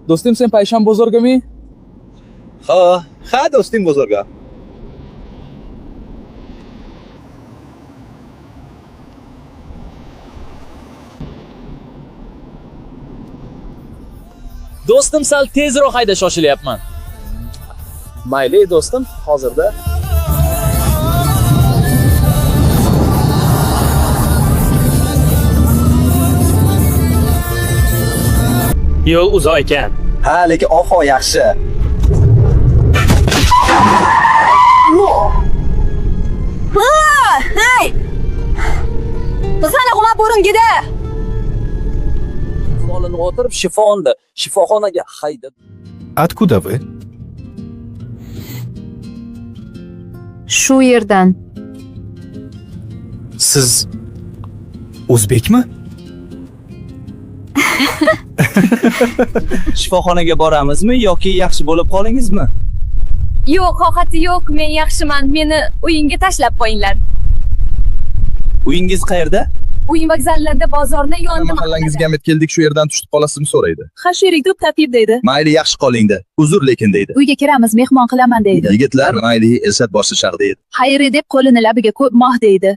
Do'stim, sen payshanba bozorgami? Ha, ha do'stim bozorga. Do'stim, sal tezroq hayda, shoshilyapman. Mayli do'stim, hozirda. Yo'l uzoq ekan. Ha, lekin ob-havo yaxshi. Hey! Bizani qulab bo'ringida. Bolani o'tirib shifoxonada, shifoxonaga hayda. Откуда вы? Shu yerdan. Siz o'zbekmi? Shifoxonaga boramizmi yoki yaxshi bo'lib qoldingizmi? Yo'q, hohati yo'q, men yaxshiman. Meni uyimga tashlab qo'yinglar. Uyingiz qayerda? Uyim vokzallarda bozorni yonida. Mahallangizga ham keldik, shu yerdan tushib qolasizmi so'raydi. Ha, sherik deb tapib deydi. Mayli, yaxshi qoling de. Uzr lekin deydi. Uyga kiramiz, mehmon qilaman deydi. Yigitlar mayli, Elshad boshli deydi. Xayri deb qo'lini labiga ko'p moh deydi.